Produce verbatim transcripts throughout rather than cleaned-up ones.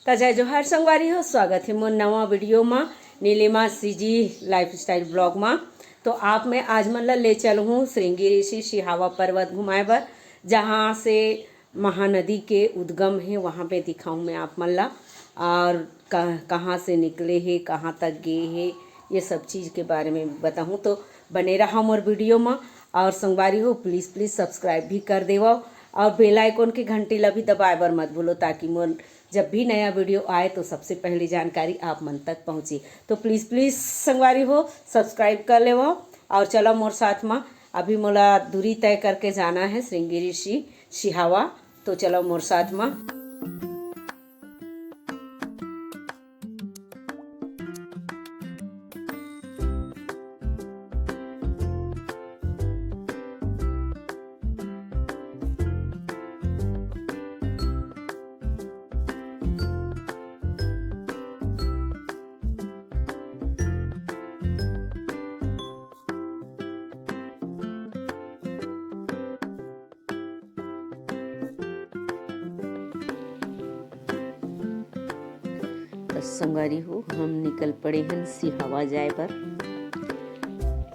त जय जोहार संगवारी हो, स्वागत हे मोर नवा वीडियो मा, नीलिमा सीजी लाइफस्टाइल ब्लॉग मा। तो आप मैं आज मन ला ले चलहूँ श्रृंगी ऋषि सिहावा पर्वत घुमाए बर, जहाँ से महानदी के उद्गम हे, वहाँ पे दिखाऊँ मैं आप मन ला, और कह-, कहाँ से निकले हे, कहाँ तक गए हे, ये सब चीज़ के बारे में बताहूँ। तो बने रहा मोर वीडियो मा, और संगवारी हो, प्लीज प्लीज सब्सक्राइब भी कर देवो, और बेल आइकन के घंटी ला भी दबाए बर मत भूलो, ताकि मोर जब भी नया वीडियो आए तो सबसे पहली जानकारी आप मन तक पहुँची। तो प्लीज प्लीज संगवारी हो, सब्सक्राइब कर लेवो, और चलो मोर साथ मा। अभी मोला दूरी तय करके जाना है श्रृंगी ऋषि सिहावा, तो चलो मोर साथ मा। त संगवारी हो, हम निकल पड़े हन सिहावा जाए बर।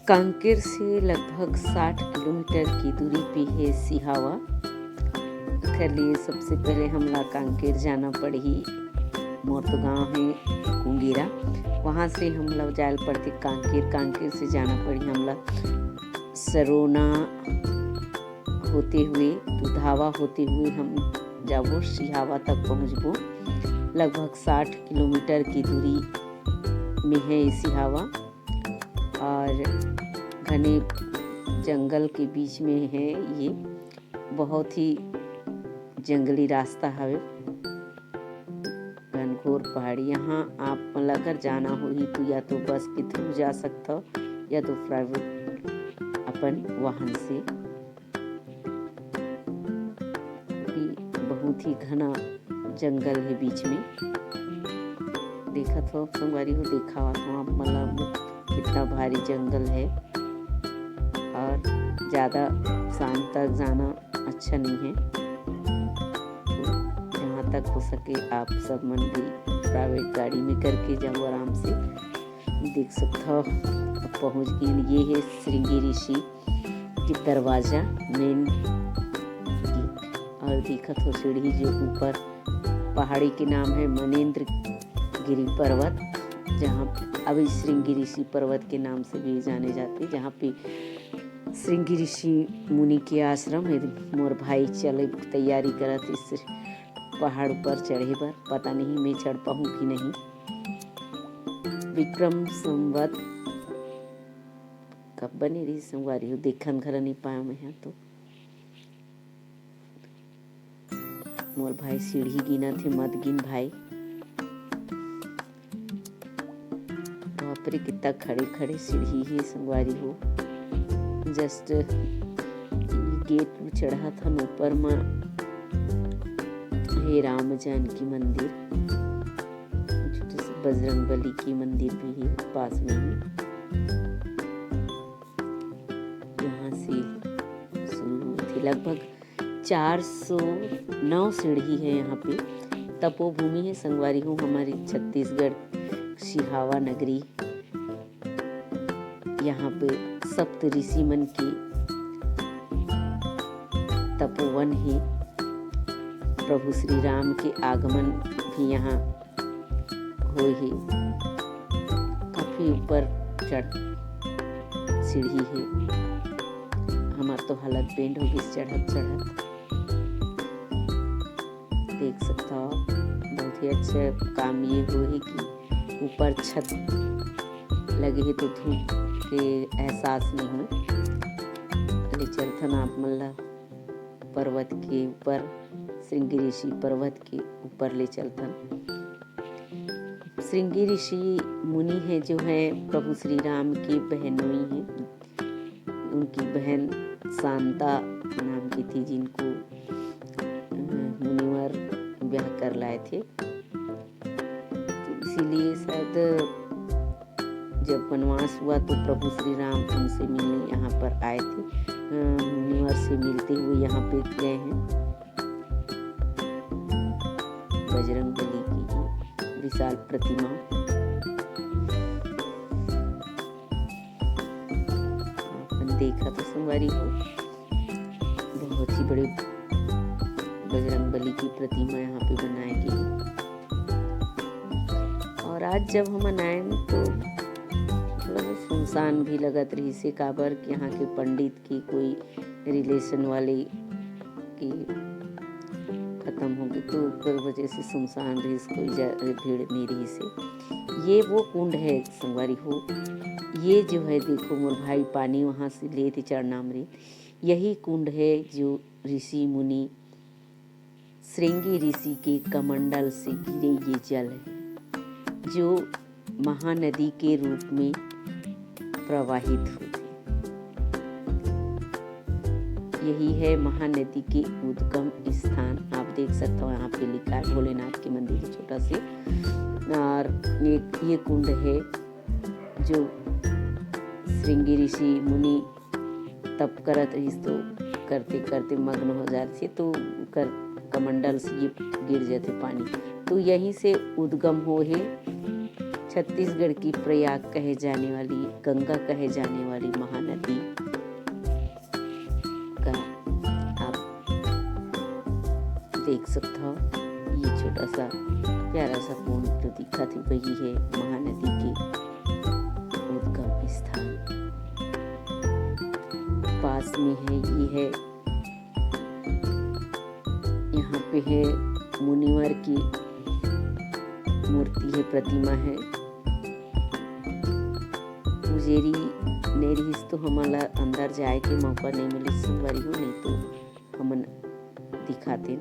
कांकेर से लगभग साठ किलोमीटर की दूरी पे हे सिहावा। एखर लिए सबसे पहले हमला कांकेर जाना पड़ही। मोर तो गांव हे कुंगेरा, वहाँ से हमला जाए ल पड़थे कांकेर। कांकेर से जाना पड़ही हमला सरोना होते हुए, दुधावा होते हुए हम जाबो, सिहावा तक पहुँचबो। लगभग साठ किलोमीटर की दूरी में है ये सिहावा, और घने जंगल के बीच में है ये। बहुत ही जंगली रास्ता हवे, घनघोर पहाड़ी। यहाँ आप मन ला अगर जाना होही तो या तो बस के थ्रू जा सकथव, या तो प्राइवेट अपन वाहन से। भी बहुत ही घना जंगल हे बीच में। देखत हो संगवारी हो, देखावत हो आप मन ला कितना भारी जंगल है, और ज़्यादा शाम तक जाना अच्छा नहीं है। तो जहाँ तक हो सके आप सब मन भी प्राइवेट गाड़ी में करके जाओ आराम से। देख सकत हो, अब पहुँच गए। ये है श्रृंगी ऋषि के दरवाजा, मेन गेट। और देखत हो सीढ़ी जो ऊपर पहाड़ी के नाम है मनेंद्र गिरी पर्वत, जहाँ अभी श्रृंगी ऋषि पर्वत के नाम से भी जाने जाते, जहाँ पे श्रृंगी ऋषि मुनि के आश्रम है। मोर भाई चले तैयारी करत इस पहाड़ ऊपर चढ़े बर, पता नहीं मैं चढ़ पाऊँ कि नहीं। विक्रम संवत कब बने रही संगवारी हो, देखन घला नहीं पाया मैं हा तो। मोर भाई सीढ़ी गिनत हे, मत गिन भाई। बाप रे, कितना खड़े खड़े सीढ़ी हे संगवारी हो। जस्ट गेट में चढ़त हन ऊपर म हे राम जानकी मंदिर, छोटे से बजरंग बली की मंदिर भी है पास में ही। यहाँ से शुरू हुई थी। लगभग चार सौ नौ सीढ़ी है यहाँ पे। तपोभूमि है संगवारी हो हमारी छत्तीसगढ़ सिहावा नगरी। यहाँ पे सप्त ऋषि मन के तपोवन है। प्रभु श्री राम के आगमन भी यहाँ होए हे। काफी ऊपर चढ़ सीढ़ी हे। हमार तो हालत बेंड हो गइस चढ़त चढ़त। देख सकता हो, बहुत ही अच्छा काम ये हुए है कि ऊपर छत लगे है तो धूप के एहसास नहीं हो। ले चलथन आप मन ला पर्वत के ऊपर, श्रृंगी ऋषि पर्वत के ऊपर ले चलथन। श्रृंगी ऋषि मुनि है, जो है प्रभु श्री राम की बहनोई है। उनकी बहन शांता नाम की थी, जिनको, अ, मुनिवर ब्याह कर लाए थे। तो इसीलिए शायद जब वनवास हुआ तो प्रभु श्री राम उनसे मिलने यहाँ पर आए थे। अ, मुनिवर से मिलते हुए यहाँ पे गए हैं। बजरंग बली की ही विशाल प्रतिमा। अपन देखत हो संगवारी हो, बहुत ही बड़े बजरंग बली की प्रतिमा यहाँ पे बनाए गई। और आज जब हमन आएन तो थोड़ा सा सुनसान भी लगत रहिस हे, काबर कि यहाँ के पंडित की कोई रिलेशन वाले की खत्म हो गई, तो ओकर वजह से सुनसान रहिस, कोई जा-, भीड़ नहीं रहिस हे। ये वो कुंड है संगवारी हो, ये जो है देखो मोर भाई पानी वहाँ से लेत हे चरणामृत, यही कुंड है जो ऋषि मुनि श्रृंगी ऋषि के कमंडल से गिरे ये जल है, जो महानदी के रूप में प्रवाहित होथे। यही है महानदी के उद्गम स्थान। आप देख सकते हो यहाँ पे लिखा है भोलेनाथ के मंदिर है छोटा से। और ये, ये कुंड है जो श्रृंगी ऋषि मुनि तप करत रहिस तो करते करते मग्न हो जाथे तो कर कमंडल से ये गिर जाथे पानी। तो यहीं से उद्गम हो हे छत्तीसगढ़ की प्रयाग कहे जाने वाली, गंगा कहे जाने वाली महानदी का आप देख सकते हो। ये छोटा सा प्यारा सा कुंड जो दिखत हे वही है महानदी के उद्गम स्थान। पास में है, ये है, यहाँ पे है मुनिवर की मूर्ति है, प्रतिमा है। पुजेरी नहीं रहिस तो हमन ला अंदर जाए के मौका नहीं मिलिस संगवारी हो, नहीं तो हमन दिखातेन।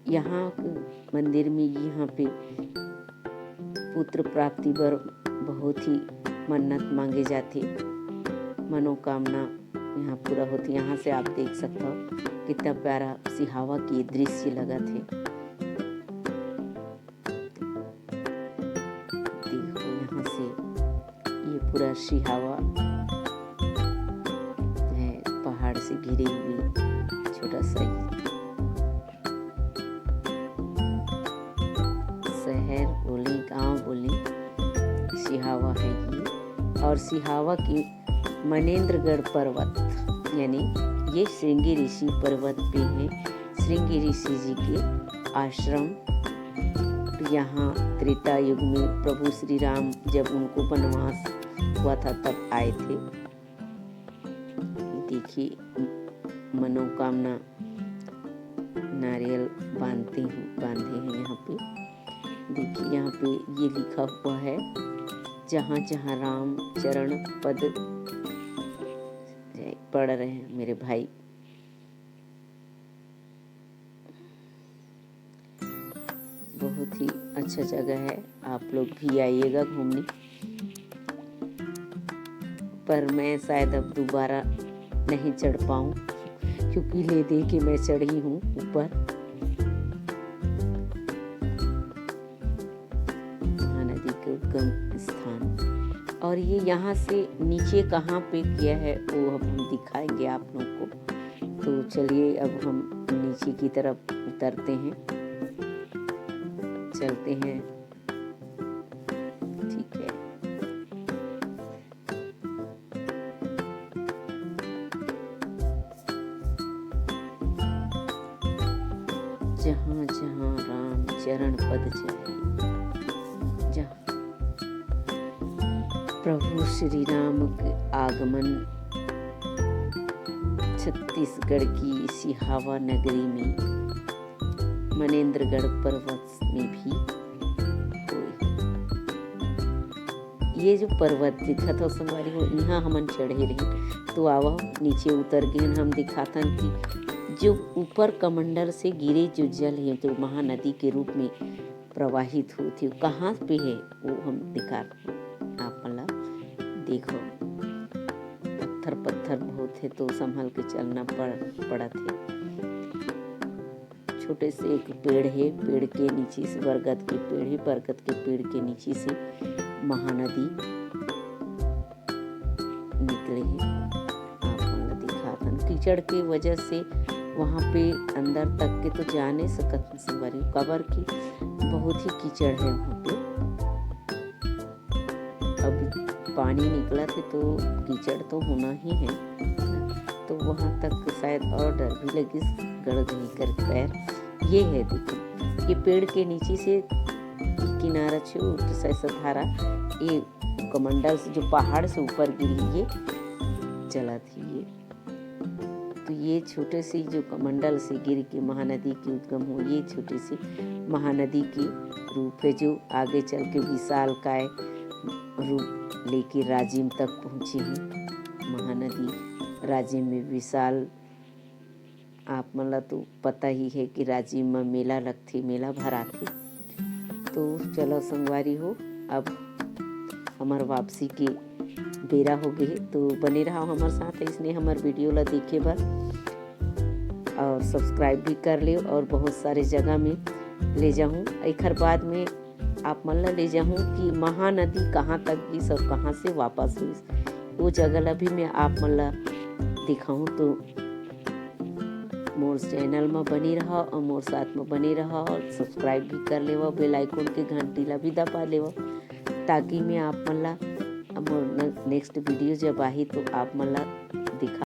यहाँ मंदिर में यहाँ पे पुत्र प्राप्ति बर बहुत ही मन्नत मांगे जाथे, मनोकामना यहाँ पूरा होथे। यहाँ से आप देख सकते हो कितना प्यारा सिहावा के दृश्य लगत हे। देखो यहाँ से ये पूरा सिहावा है, पहाड़ से घिरे हुए छोटा सा ही शहर बोले, गांव बोले, सिहावा है ये। और सिहावा की मनेंद्रगढ़ पर्वत, यानी ये श्रृंगी ऋषि पर्वत पे है, श्रृंगी ऋषि जी के आश्रम। तो यहाँ त्रेता युग में प्रभु श्री राम जब उनको वनवास हुआ था तब आए थे। देखिए मनोकामना नारियल बांधते हैं, बांधे हैं यहाँ पे। देखिए यहाँ पे ये लिखा हुआ है, जहाँ जहाँ राम चरण पद पड़ रहे हैं मेरे भाई। बहुत ही अच्छा जगह है, आप लोग भी आइएगा घूमने। पर मैं शायद अब दोबारा नहीं चढ़ पाऊँ, क्योंकि ले दे के मैं चढ़ी हूँ ऊपर। महानदी के उद्गम स्थान। और ये यहाँ से नीचे कहाँ पे किया है वो अब हम दिखाएंगे आप लोग को। तो चलिए अब हम नीचे की तरफ उतरते हैं, चलते हैं। ठीक है। जहाँ जहाँ राम चरण पद जाए, जहाँ प्रभु श्री राम के आगमन छत्तीसगढ़ की सिहावा नगरी में मनेंद्रगढ़ पर्वत में भी होए। ये जो पर्वत दिखत हो संगवारी हो, यहाँ हमन चढ़े रहे, तो आवा नीचे उतर के हम दिखाथन कि जो ऊपर कमंडल से गिरे जो जल है, जो महानदी के रूप में प्रवाहित होत है, कहाँ पे है वो हम दिखा आप मन ला। देखो पत्थर पत्थर बहुत है, तो संभल के चलना पड़ पड़त है। छोटे से एक पेड़ है, पेड़ के नीचे से, बरगद के पेड़ है, बरगद के पेड़ के नीचे से महानदी निकले है। आप मन ला दिखात हन, कीचड़ के वजह से वहाँ पे अंदर तक के तो जा नहीं सकत हन संगवारी, काबर कि बहुत ही कीचड़ है वहाँ पे। अब पानी निकलत हे तो कीचड़ तो होना ही है, तो वहाँ तक शायद और डर भी लगिस, गड़ गई कर पैर। ये है, देखो, ये पेड़ के नीचे से किनारा छूट सैसा धारा, ये कमंडल से, जो पहाड़ से ऊपर गिरी, ये चलत ही ये। तो ये छोटे से जो कमंडल से गिर के महानदी की उद्गम हो, ये छोटे से महानदी के रूप है, जो आगे चल के विशाल काय रूप लेके राजिम तक पहुँची है। महानदी राजिम में विशाल, आप मन ला तो पता ही है कि राजिम में मेला लगथे, मेला भराथे। तो चलो संगवारी हो, अब हमर वापसी के बेरा हो गे हे, तो बने रहो हमर साथ, इसने हमर वीडियो ला देखे बर और सब्सक्राइब भी कर लियो और बहुत सारे जगह में ले जाहूँ। एखर बाद में आप मन ला ले जाहूँ कि महानदी कहाँ तक गिस और कहाँ से वापस होइस, वो जगह ला भी मैं आप मन ला दिखाऊँ। तो मोर चैनल में बनी रहो और मोर साथ में बनी रहो और सब्सक्राइब भी कर लेवो, बेल आइकन के घंटी ला भी दबा लेवो, ताकि मैं आप मन ला मोर नेक्स्ट वीडियो जब आही तो आप मन ला दिखा